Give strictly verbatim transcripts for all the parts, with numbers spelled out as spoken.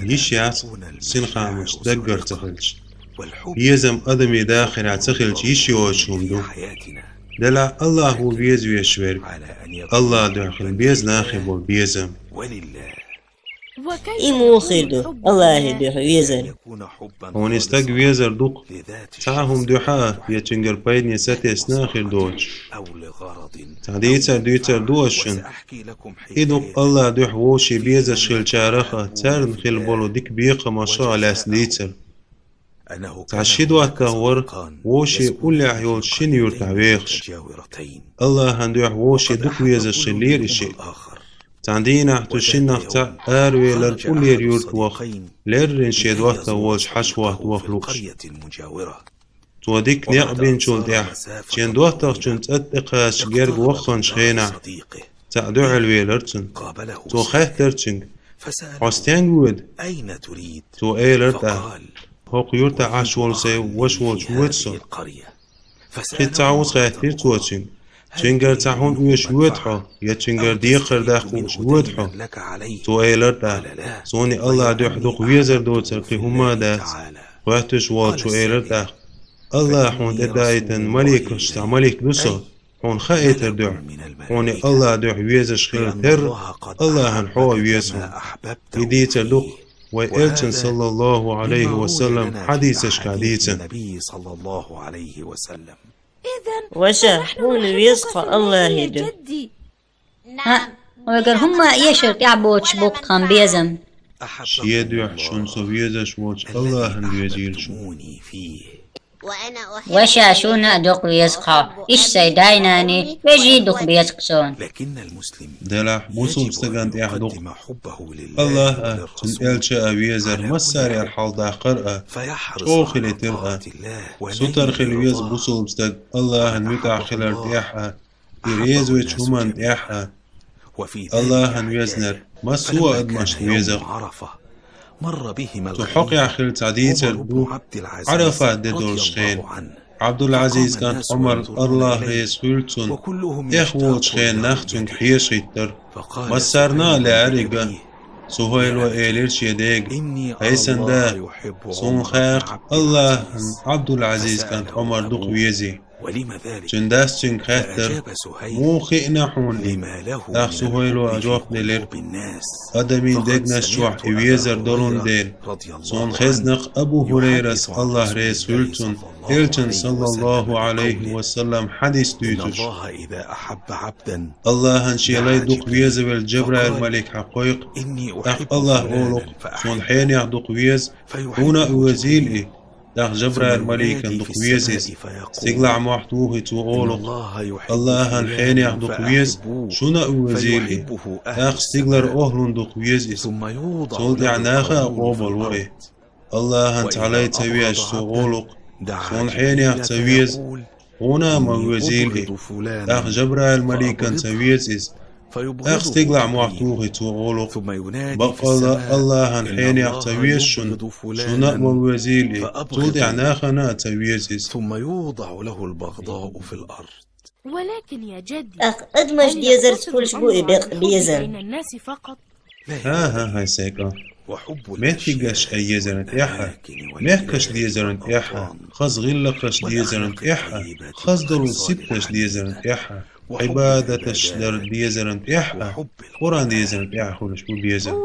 Йиш яц синхамаш даггара ца хилча. Безам адамий дахарехь ца хилча йиш йоцуш хӀума ду. Делахь АллахӀ ву везавеш верг. АллахӀан дуьхьа хила беза нахе болу безам. И муха хир ду, АллахӀан дуьхьа везар? Хьуна и стаг везар ду-кх, цхьа хӀума дуьхьа а, я цуьнгара пайдане сатесна а хир доцуш. Цхьа дийцар дуьйцур ду ас шуна. И ду-кх АллахӀан дуьхьа вовшийн безаш хиллачарах а, царна хилла болу дика бекхамашах а лаьцна дийцар. Цхьа ши доттагӀа вара, вовшийн уллехь йолчу шина юьртахь вехаш. АллахӀан дуьхьа вовшийн дукха везаш хиллера и шиъ. Цхьана дийнахь цу шиннах цхьаъ аравелира уллера юрта ваха, леррина шен доттагӀа волчу хьаша хӀотта ваха лууш. Цо дика некъ бинчул тӀаьхьа, шен доттагӀчун цӀа тӀекхача герга вахханчу хенахь, цхьаъ дуьхьал велира цунна. Цо хаьттира цуьнга: «Хьо стенга воьду?» Цо элира тӀаккха: «ХӀокху юьртахь Ӏаш волу сайн ваша волчу воьду со». Кхин цхьа хӀума хаьттира цо цуьнга: «Цуьнгара цхьа хӀума оьшуш воьду хьо, я цуьнгара декхар даккха хууш воьду хьо?» Цо элира тӀаккха: «Суна и АллахӀан дуьхьа дукха везар доцург кхин хӀумма а дац». Хоьттуш волчо элира тӀаккха: «АллахӀа хьуна тӀедаийтина маликашца цхьа малик ду со, хьуна хаийтар дуьхьа, хьуна и АллахӀан дуьхьа везаш хилар терра, АллахӀана хьо а веза хьуна». И дийцар ду-кх вайн элчанан, саллаллахӀу Ӏалайхи ва саллам, хьадисашкахь дийцина. Ваша, хьуна веза-кх АллахӀан дуьхьа. ХӀаъ, вайгара хӀумма а эшар тӀехь боцуш бу-кх тхан безам. Шен дуьхьа шуна со везаш волчу АллахӀана везийла шу. Ваша, шуна а дукха веза-кх хьо, иштта сайн дай-наний, вежарий дукха беза-кх суна. Делахь бусалба стагана тӀехь ду-кх АллахӀ а, цуьнан элча а везар, массарел хьалдаккхар а, чӀогӀа хилийтира а. Сутара хила веза бусалба стаг АллахӀана муьтӀахь хилар тӀехь а, и реза вечу хӀуманна тӀехь а. АллахӀана везнарг массо а адамашна веза-кх. Цу хьокъехь хилла цхьа дийцар ду Ӏарафат де долуш хенахь. Ӏабдул-Ӏазиз кӀант Ӏумар, АллахӀ реза хуьлда цунна, эхь волчу хенахь нах цуьнга хьеша хӀиттира. Массарна а лаьара и ган. Сухайло элира шен дега: «ХӀай сан да, суна хаьа-кх АллахӀана Ӏабдул-Ӏазиз кӀант Ӏумар дукха везий». Цуьнан дас цуьнга хаьттира: «Муха хиъна хьуна и?» ТӀаккха Сухайло а жоп делира: «Адамийн дегнаш чохь и везар долун дела, суна хезна-кх Абу ХӀурайрас, АллахӀ реза хуьлда цунна, элчанан, саллаллахӀу Ӏалайхи ва саллам, хьадис дуьйцуш: АллахӀана шен лай дукха везавелла Жабраил-малик хьакхойкху, тӀаккха АллахӀа олу-кх: „Суна хьенех дукха веза, хьуна а везийла и“. ТӀаккха Жабраил-маликана дукха веза иза. Стигалахь мохь тухий цо олу-кх: „АллахӀана хьенех дукха веза, шуна а везийла и“. ТӀаккха стигалара охӀлунна дукха веза иза. Цул тӀаьхьа наха а къобалво и. АллахӀана цхьа лай ца везаш цо олу-кх: „Суна хьенех ца веза, хьуна а ма везийла и“. ТӀаккха Жабраил-маликана ца веза иза. ТӀаккха стигалахь мохь тухий цо олу-кх: „Баккъалла, АллахӀана хьенех ца веза шуна, шуна а ма везийла и“. Цул тӀаьхьа нахана а ца веза иза. ТӀаккха адамаш дезарца хуьлуш бу и бекъа безам. ХӀан-хӀа, хӀай сайн кӀант. Меттигашка езаран тӀехь а, мехкашка дезаран тӀехь а, хаза гӀиллакхаш дезаран тӀехь а, хаза долу сибаташ дезаран тӀехь а, Ӏибадаташ дар дезаран тӀехь а, Къуръан дезаран тӀехь а хуьлуш бу безам.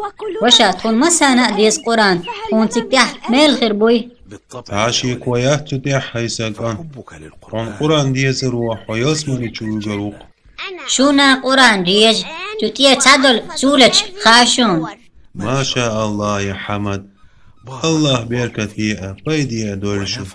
Ваша, тхуна массарна а деза Къуръан, тхуна цига тӀехь мел хир буй? Цхьа а шеко яц цу тӀехь, хӀай сайн кӀант. Хьуна Къуръан дезаро хьо ялсамани чу вуьгур ву-кх. Шуна Къуръан деза, цу тӀе цхьадолу сурат хаьа шуна? Ма ша АллахӀ, я Хьамад! АллахӀа беркате а, пайде а дойла шуна.